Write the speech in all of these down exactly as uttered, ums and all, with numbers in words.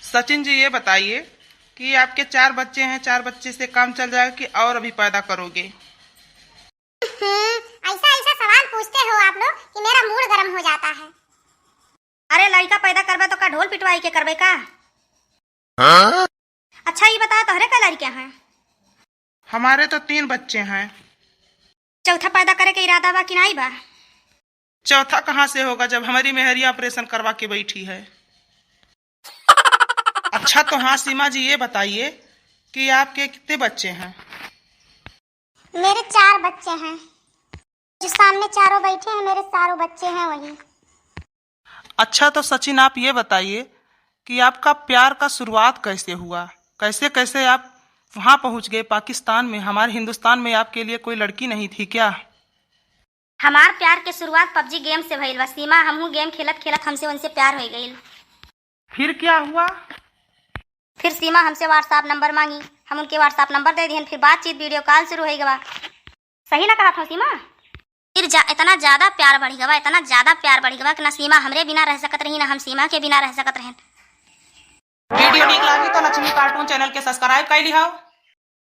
सचिन जी, ये बताइए कि आपके चार बच्चे हैं, चार बच्चे से काम चल जाएगा कि और अभी पैदा करोगे? हम्म, ऐसा ऐसा सवाल पूछते हो आप लोग कि मेरा मूड गर्म हो जाता है। अरे, लड़का पैदा करबे तो का ढोल पिटवाई के करबे का? हाँ? अच्छा, ये बताओ, तोहरे कै लड़के हैं? हमारे तो तीन बच्चे हैं। चौथा पैदा करे के इरादा बा कि नाई बा? चौथा कहाँ से होगा, जब हमारी मेहरिया ऑपरेशन करवा के बैठी है? अच्छा, तो हाँ सीमा जी, ये बताइए कि आपके कितने बच्चे हैं? मेरे चार बच्चे हैं। जो सामने चारों बैठे हैं, मेरे चारों बच्चे हैं वही। अच्छा, तो सचिन, आप ये बताइए कि आपका प्यार का शुरुआत कैसे हुआ, कैसे कैसे आप वहाँ पहुँच गए पाकिस्तान में? हमारे हिंदुस्तान में आपके लिए कोई लड़की नहीं थी क्या? हमार प्यार के शुरुआत पबजी गेम से भइल बा सीमा। हमहू गेम खेलत खेलत हमसे उनसे प्यार हो गइल। फिर क्या हुआ? फिर सीमा हमसे WhatsApp नंबर मांगी, हम उनके WhatsApp नंबर दे दिहन। फिर बातचीत, वीडियो कॉल शुरू हो गवा। सही ना कहत हूँ सीमा? फिर जा, इतना ज्यादा प्यार बढ़ गवा, इतना ज्यादा प्यार बढ़ गवा कि ना सीमा हमरे बिना रह सकत रही, ना हम सीमा के बिना रह सकत रहन। वीडियो नीक लागी तो लक्ष्मी कार्टून चैनल के सब्सक्राइब कर लिहाओ।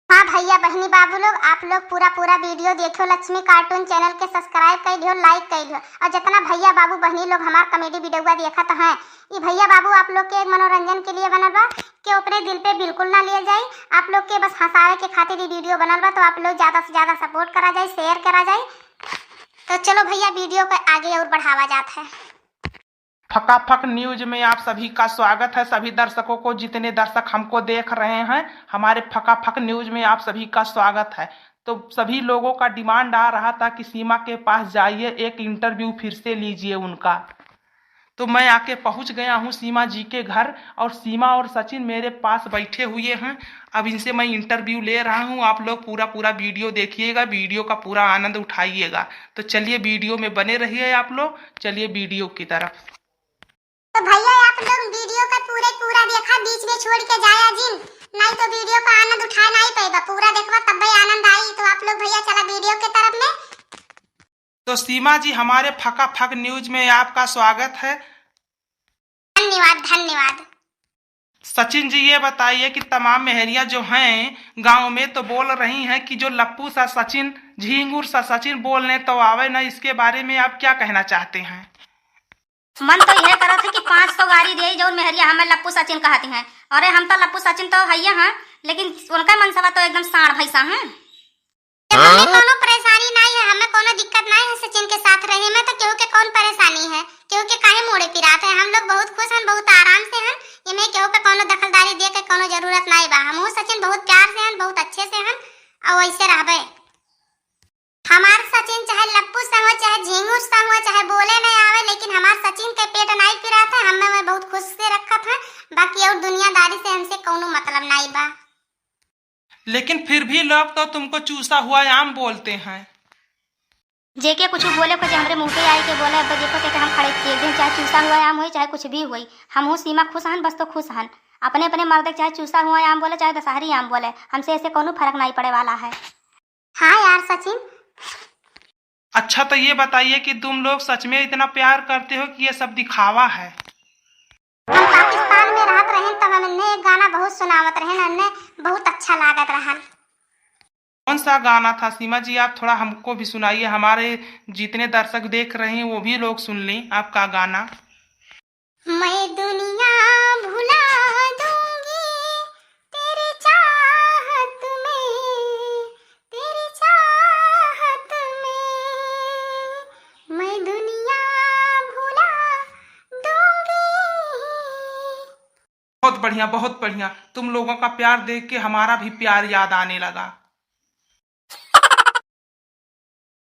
हाँ भैया, बहनी, बाबू लोग, आप लोग पूरा पूरा वीडियो देखियो, लक्ष्मी कार्टून चैनल के सब्सक्राइब कर लियो, लाइक कर लियो। और जितना भैया, बाबू, बहनी लोग हमार कॉमेडी वीडियोवा देखत हैं, ई भैया, बाबू आप लोग के मनोरंजन के लिए बनल बा, के अपने दिल पे बिल्कुल ना लियल जाई। आप लोग के बस हंसावे के खातिर ई वीडियो बनल बा, तो आप लोग ज्यादा से ज्यादा सपोर्ट करा जाए, शेयर करा जाए। तो चलो भैया, वीडियो को आगे और बढ़ावा जात है। फकाफक न्यूज में आप सभी का स्वागत है। सभी दर्शकों को, जितने दर्शक हमको देख रहे हैं, हमारे फकाफक न्यूज में आप सभी का स्वागत है। तो सभी लोगों का डिमांड आ रहा था कि सीमा के पास जाइए, एक इंटरव्यू फिर से लीजिए उनका। तो मैं आके पहुंच गया हूं सीमा जी के घर, और सीमा और सचिन मेरे पास बैठे हुए हैं। अब इनसे मैं इंटरव्यू ले रहा हूं। आप लोग पूरा पूरा वीडियो देखिएगा, वीडियो का पूरा आनंद उठाइएगा। तो चलिए, वीडियो में बने रहिए आप लोग। चलिए वीडियो की तरफ। तो भैया, आप लोग वीडियो का पूरे पूरा देखा, बीच में छोड़ के जाया जिन, नहीं तो वीडियो का आनंद उठाए नहीं पाएगा। पूरा देखबा, तब्बे आनंद आई। तो आप लोग भैया, चला वीडियो के तरफ में। तो सीमा जी, हमारे फकाफक न्यूज में आपका स्वागत है। धन्यवाद, धन्यवाद। सचिन जी, ये बताइए कि तमाम मेहरिया जो हैं गांव में, तो बोल रही हैं कि जो लप्पू सा सचिन, झींगुर सा सचिन बोलने तो आवे ना, इसके बारे में आप क्या कहना चाहते हैं? मन तो यह करत है कि पाँच सौ गारी देई, जौन मेहरिया हमें लप्पू सचिन कहती हैं। अरे, हम तो लप्पू सचिन तो हइये हैं, लेकिन उनका मनसवा तो एकदम साँड़ भैंसा हैं। हमें हाँ? कौनो परेशानी नहीं है, हमें कौनो दिक्कत नहीं है सचिन के साथ रहे में, तो केहू के कौन परेशानी है, केहू के काहे मूड़े पिरात है। हम लोग बहुत खुश हन, बहुत आराम से हन, इमे केहू के कौनो दखलदारी दे के कौनो जरूरत नहीं बा। हमहू सचिन बहुत प्यार से हन, बहुत अच्छे से हन, और वैसे रहबे। हमार सचिन चाहे लप्पू सा हुआ, चाहे झींगुर सा हुआ, चाहे बोले नहीं आवे, लेकिन हमार सचिन के पेट नहीं पिरात है, हमें वह बहुत खुश से रखत है। बाकी और दुनियादारी से हमसे कौनो मतलब नहीं बा। लेकिन फिर भी लोग तो तुमको चूसा हुआ आम बोलते हैं। जेके कुछ बोले को जे हमरे मुंह पे आई के बोले, अब देखो के हम खड़े किए दिन, चाहे चूसा हुआ आम होई, चाहे कुछ भी होई, हमहू सीमा खुश हन, बस तो खुश हन। अपने अपने मर्द के चाहे चूसा हुआ आम बोले, चाहे दशहरी आम बोले, हमसे ऐसे कौनो फर्क नहीं पड़े वाला है। हाँ यार सचिन। अच्छा, तो ये बताइए कि तुम लोग सच में इतना प्यार करते हो कि ये सब दिखावा है? हम पाकिस्तान में रहत रहेन, तब हमने एक गाना बहुत सुनावत रहेन, हमने बहुत अच्छा लागत रहल। कौन सा गाना था सीमा जी? आप थोड़ा हमको भी सुनाइए, हमारे जितने दर्शक देख रहे हैं वो भी लोग सुन लें आपका गाना। मैं दुनिया भुला दूंगी तेरी चाहत में, तेरी चाहत में, मैं दुनिया भुला दूंगी। बहुत बढ़िया, बहुत बढ़िया। तुम लोगों का प्यार देख के हमारा भी प्यार याद आने लगा।